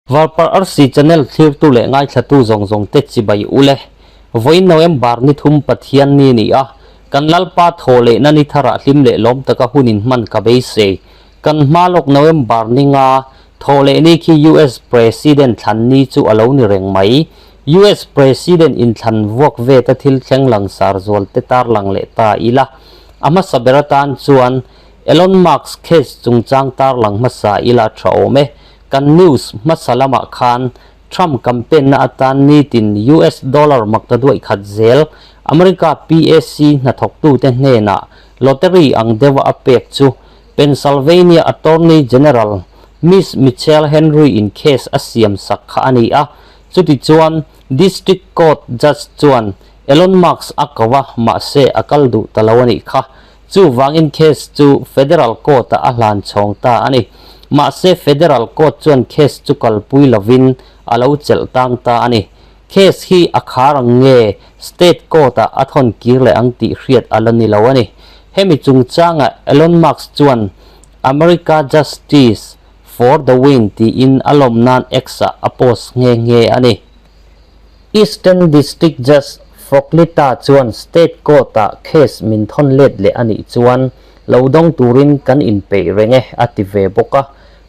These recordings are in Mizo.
Varparh Arsi channel thlirtu leh ngaithlatu zawng zawng te chibai ule. Vawiin November ni thum Pathian ni ni a, kan Lalpa thaw lehna ni tharah hlim leh lawm taka hun in hman ka beisei. Kan hma lawk November ni nga thaw leh ni khi US President thlan ni chu a lo ni reng mai. US President inthlan vuak veta thil thleng langsar zual te tarlang leh ta ila. A hmasa ber atan chuan Elon Musk case chungchang tarlang hmasa ila tha awm e. Kan news hmasa lamah khan Trump campaign na atan nitin US dollar makta duaih khat zel America PAC hnathawktute hnenah lottery ang deuha a pek chu Pennsylvania Attorney General Miss Michelle Henry in case a siam sak kha a ni a. Chutichuan District Court Judge chuan Elon Musk a ko a, mahse a kal duh ta lo a nih kha. Chuvangin case chu Federal Court-ah a hlan chhawng ta a ni. Mahse Federal Court chuan case chu kalpui lovin a lo chelh tang ta a ni. Case hi a khar ang nge State Court-ah a thawn kir leh ang tih hriat a la ni lo a ni. Hemi chungchangah Elon Musk chuan America Justice for the win tiin a lawm nan X-ah a post nghe nghe a ni. Eastern District Judge Froklita chuan State Court-ah case min thawn let leh a nih chuan lo dawng turin kan inpeih reng e a ti ve bawk a.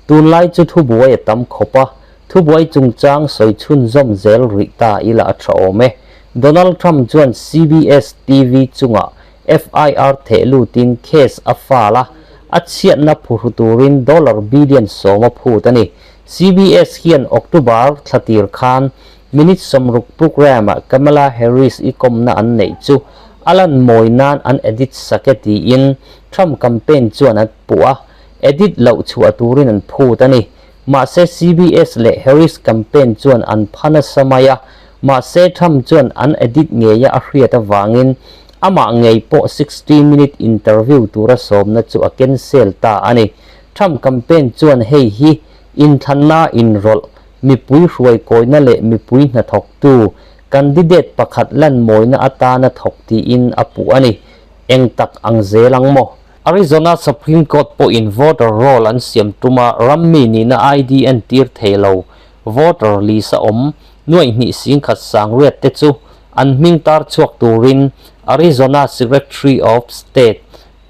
Tunlai chu thubuai a tam khawp a, thubuai chungchang sawi chhunzawm zel rih ta ila a tha awm e. Donald Trump chuan CBS TV chungah FIR theh lutin case a fal a, a chhiatna phuhru turin dollar billion sawm a phut a ni. CBS hian October thla tir khan minute 60 programme-ah Kamala Harris i kawmna an neih chu a lan mawi nan an edit sak e tiin Trump campaign chuan an puh a, edit loh chhuah turin an phut a ni. Mahse CBS leh Harris campaign chuan an pha nasa mai a, mahse Trump chuan an edit ngeia a hriat avangin amah ngei pawh 60 minute interview tura sawmna chu a cancel ta a ni. Trump campaign chuan hei hi inthlanna inrawlh, mipui hruaikawina leh mipui hnathawktu, candidate pakhat lan mawina atana thawk tiin a puh a ni. Eng tak ang zel ang maw? Arizona Supreme Court pawhin voter roll an siam tuma rammi nihna ID entir thei lo voter list a awm nuaih hnih 10,000 sangriat te chu an hming tar chhuak turin Arizona Secretary of State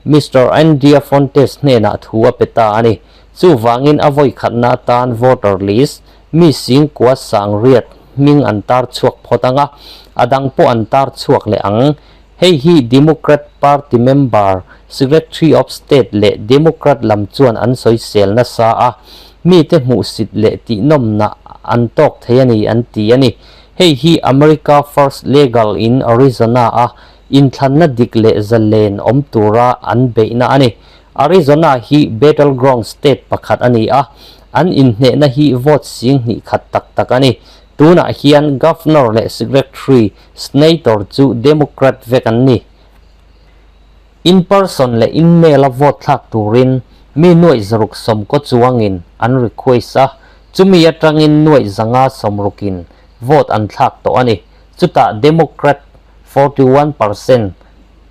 Mister Andrea Fontes hnenah thu a pe ta a ni. Chuvangin a vawi khatna atan voter list mi 9,000 sangriat hming an tar chhuak phawt ang a, a dang pawh an tar chhuak leh ang. Hei hi Democrat Party member, Secretary of State leh Democrat lam chuan an sawisel nasa a, mite hmuhsit leh tihnawmna an tawk thei a ni an ti a ni. Hei hi America First Legal in Arizona a inthlanna dik leh zalen awm tura an beihna a ni. Arizona hi battleground state pakhat a ni a, an inhnehna hi vote 2,000 tak tak a ni. Tunah hian Governor leh Secretary, Senator chu Democrat vek an ni. In person leh in mail a vote thlak turin mi nuaih zaruk sawmkaw chuangin an request a, chumi atangin nuaih zanga sawmrukin vote an thlak tawh a ni. Chutah Democrat 41%,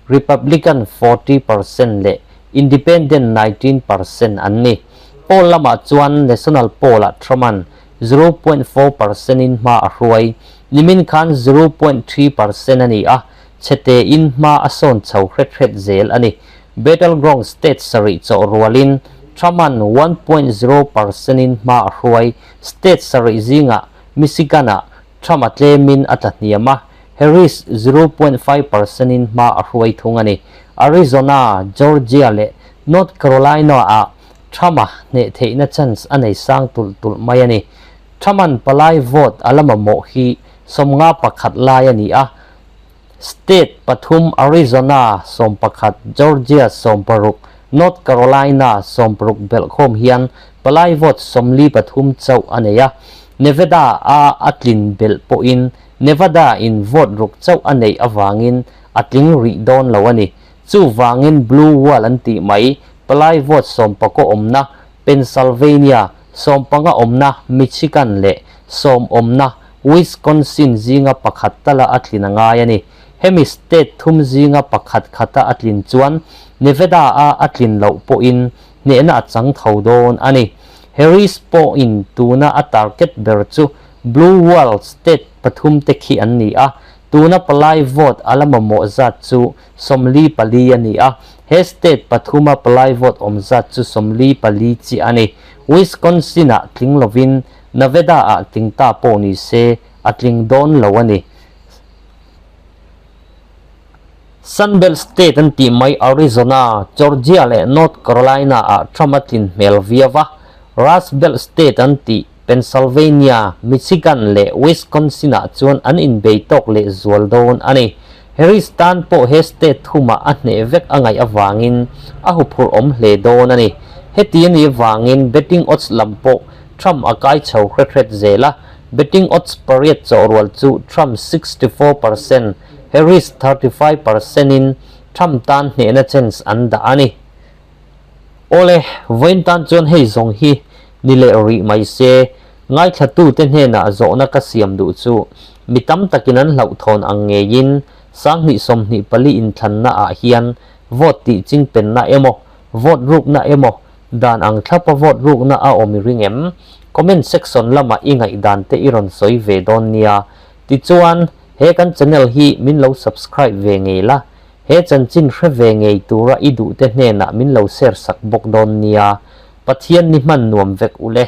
Republican 40% leh Independent 19% an ni. Poll lamah chuan National Poll-ah Trump-a'n 0.4% in hma a hruai. Nimin khan 0.3% a ni a, chhete in hma a sawn chho hret hret zel a ni. Battleground state sarih chawh rualin Trump-a'n 1.0% in hma a hruai. State sarih zingah Michigan-ah Trump a tlemin a tla hniam a, Harris 0.5% in hma a hruai thung a ni. Arizona, Georgia leh North Carolina-ah Trump-a hneh theihna chance a nei sang tulh tulh mai a ni. Trump-a'n palai vote a la mamawh hi 51 lai a ni a, state pathum Arizona 11, Georgia 16, North Carolina 16 belhkhawm hian palai vote 43 chauh a nei a. Nevada a a tlin belh pawhin Nevada in vote ruk chauh a neih avangin a tling rih dawn lo a ni. Chuvangin Blue Wall an tih mai, palai vote 15 awmna Pennsylvania, 15 awmna Michigan leh 10 awmna Wisconsin zinga pakhat tala a tlin a ngai a ni. Hemi state thum zinga pakhat khata a tlin chuan Nevada a a tlin loh pawhin hnehna a chang tho dawn a ni. Harris pawhin tuna a target ber chu Blue Wall state pathumte khi an ni a, tuna palai vote a la mamawh zat chu 44 a ni a, he state pathuma palai vote awm zat chu 44 chiah a ni. Wisconsin-ah tling lovin Nevada-ah tling ta pawh ni se a tling dawn lo a ni. Sunbelt State an tih mai Arizona, Georgia leh North Carolina-ah Trump a tlin hmel viau a, Rust Belt State an tih Pennsylvania, Michigan leh Wisconsin-ah chuan an inbei tawk leh zual dawn a ni. Harris tan pawh he state thumah a hneh vek a ngaih avangin a huphurh awm hle dawn a ni. Heti a nih avangin betting odds lam pawh Trump a kai chho hret hret zel a, betting odds pariat chawhrual chu Trump 64%, Harris 35 percent in Trump tan hnehna chance an dah a ni. Awle, vawiin tan chuan hei zawng hi ni leh rih mai se, ngaithlatute hnenah zawhna ka siam duh chu mi tam takin an hlauhthawn ang ngeiin 2024 inthlanna ah hian vote tih chingpenna emaw, vote rukna emaw, dan ang thlapa vote rukna a awm i ring em? Comment section lamah i ngaihdan te i rawn sawi ve dawn nia. Tichuan, he kan channel hi min lo subscribe ve ngei la, he chanchin hre ve ngei tura i duhte hnenah min lo share sak bawk dawn nia. Pathian ni hman nuam vek ule.